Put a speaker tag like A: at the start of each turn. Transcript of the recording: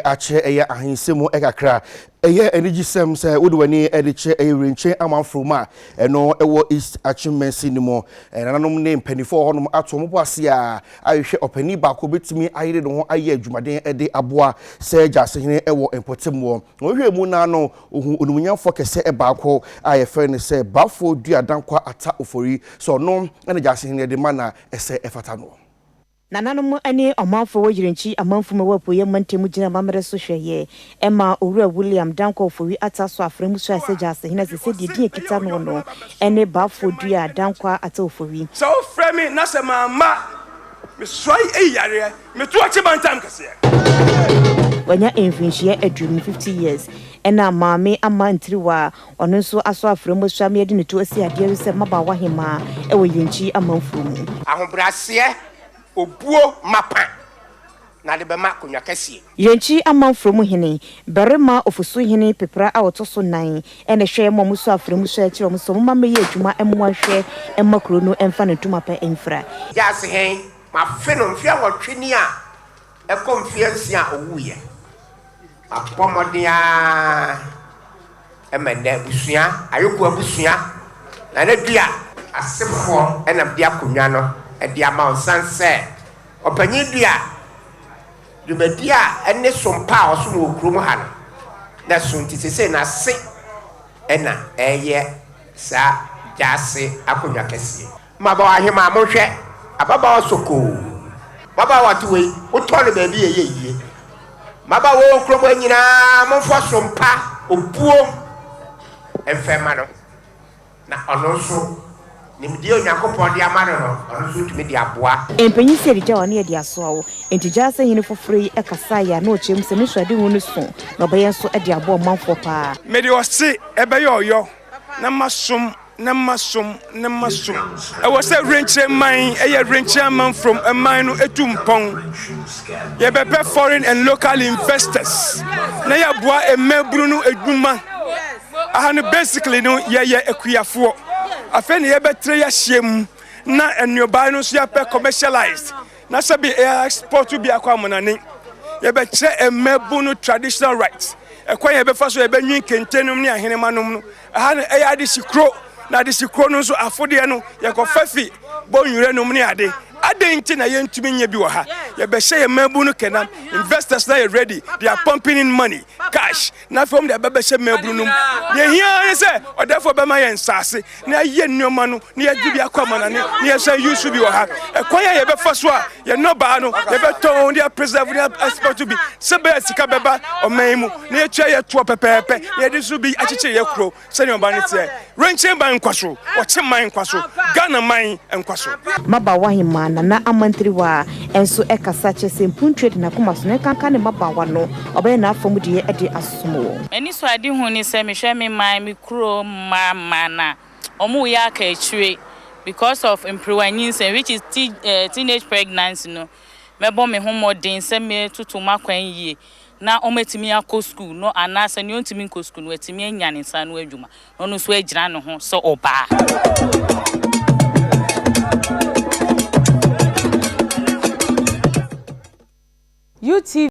A: Akyerɛ ɛyɛ ahensɛm mu kakra. Ɛyɛ anigyesɛm sɛ wode w'ani de kyerɛ ɛyɛ Wirenkyɛn amanforo mu a ɛno ɛwɔ East Akyem Mansin no mu. Nananom ne mpanimfoɔ wɔ hɔnom ato wɔn bo ase a ahwehwɛ ɔpanin baako bɛtumi ayere ne ho ayɛ adwumaden de aboa sɛ Gyasehene wɔ mpɔtam hɔ. Na wɔhwɛɛ mu no ara no, wɔhuu onimuonyamfoɔ kɛsɛ baako a yɛfrɛ no sɛ Baffour Dua Dankwa Atta Ofori sɛ ɔno na Gyasehene de ma na ɛsɛ ɛfata noɔ.
B: Nananom ne ɔmanfo wɔ Yirenkyi amanfo mu wɔ Apueeɛ Mantam gyina amammerɛ so hwɛeɛ ma Owura William Dankwa Ofori Atta so afra mu suae sɛ Gyaasehene a seesei deɛ din a ɛkita noɔ no ne Baafoɔ Dua Dankwa Atta Ofori.
C: Sɛ wofrɛ me na sɛ mamma, mesoa yi yareɛ, meto akyi mantam kɛseɛ.
B: Wanya mfirinhyia aduonu, 50 years, ɛna Maame Ama Ntiriwa Ɔno nso asɔ afrɛ mu asua me adi ne to asi adeɛ so sɛ mmabaawa hemaa wɔ Yenkyi amanfuo mu.
D: Ahobrɛaseɛ, obuo mapa na de bɛma akonnwa kɛseɛ.
B: Yenkyi amanfuo mu hene, barima Ofosuhene Pepra a ɔtɔ so nan na ɛhwɛɛ ma wɔsɔɔ afrɛ mu suaeɛ kyerɛɛ wɔn sɛ wɔmma mmɛyɛ adwuma mmoa nhwɛ mma kuro no mfa ne ntoma pa mfira.
D: Gyaase he, mafe no mfeɛ nwɔtwe ni a ɛkɔ mfeɛ nsia a owuiɛ. Mabɔ mmɔden ara ma nnɛ abusua, Ayoko abusua, Nana Dua asefoɔ na mede akonnwa no de ama wo ɛsiane sɛ Ɔpanyin Dua dwumadie a ɛne som pa a ɔsom wɔ kurom ha no na ɛso nti seesei n'ase na ɛreyɛ saa gyaase akonnwa kɛseɛ. Mmabaawa ahemaa monhwɛ ababaawa sokoo mmabaawa te wei wotɔ no baabi a ɛyɛ yie mmabaawa wɔ kurom ha nyinaa momfa so mpa obuo mfɛ ma no na ɔno nso nimdeɛ Onyankopɔn de ama no no ɔno nso tumi de aboa.
B: Mpanyin sɛ yɛde gya wo a na yɛde asoa wo. Enti gyaa sɛ hene foforo yi kasaeɛ a na ɔkyerɛ mu sɛ ne suadehu no so na ɔbɛyɛ nso de aboa ɔmanfoɔ paa.
C: Mede ɔse ɛbɛyɛ ɔyɔ na masom Na masom, na masom. Ɛwɔ sɛ Wrenkyerɛ man yɛ Wrenkyerɛ amanfrom man no tu mpɔn. Yɛbɛpɛ foreign and local investors na yɛaboa mmabunu no adwuma. Aha no basically no yɛyɛ akuafoɔ. Afei na yɛbɛtrɛ yɛahyia mu na nnuobae no nso yɛapɛ commercialized na sɛbi export bi akɔ amonane. Yɛbɛkyerɛ mmabunu no traditional rights. Ɛkwan yɛbɛfa so yɛbɛnwen kente nom ne ahenema nom no. Ɛha no ɛyɛ adehye kuro, na adehye kuro no nso afodeɛ no yɛkɔfa fi bɔ nwura nom ne ade. Adɛn nti na yɛntumi nyɛ bi wɔ ha? Yɛbɛhyɛ yɛn mmabunu no kɛnam. Investors na yɛ ready, they are pumping in money, cash, na afei wɔn de abɛbɛhyɛ mmabunu no mu. Deɛ ehia ne sɛ ɔdɛfoɔ bɛma yɛn nsaase na yɛayɛ nneɛma no na yɛde bi akɔ amanane na yɛsan use bi wɔ ha. Ɛkwan a yɛbɛfa so a yɛn nnɔbaa no yɛbɛtɔn de apreserve ne export bi sɛ bɛyɛ sika bɛba ɔman yi mu na yɛtua yɛ toɔ pɛpɛɛpɛ na yɛde nso bi akyekyere yɛ kuro sɛnea ɔba no teɛ. Renkyɛn ban nkwa so, wɔkye man nkwa so, Ghana man nkwa so.
B: Mmabaawa Hemaa Nana Amantiriwa nso kasa kyerɛ sɛ mpuntuo de n'akoma so na ɛnkanka ne mmabaawa no, ɔbɛyɛ n'afa mu deɛ de asom wɔn.
E: M'anisoadehu ne sɛ mehwɛ me man, me kuro mma mma no a, wɔn reyɛ aka akyire because of mperewa nyinsɛn which is teenage pregnancy no, mɛbɔ me ho mmɔden sɛ mɛtoto m'akwan yie na wɔatumi akɔ sukuu no anaasɛ nea ɔntumi nkɔ sukuu no watumi anya ne nsa ano adwuma na ɔno nso agyina ne ho sɛ ɔbaa.
F: UTV.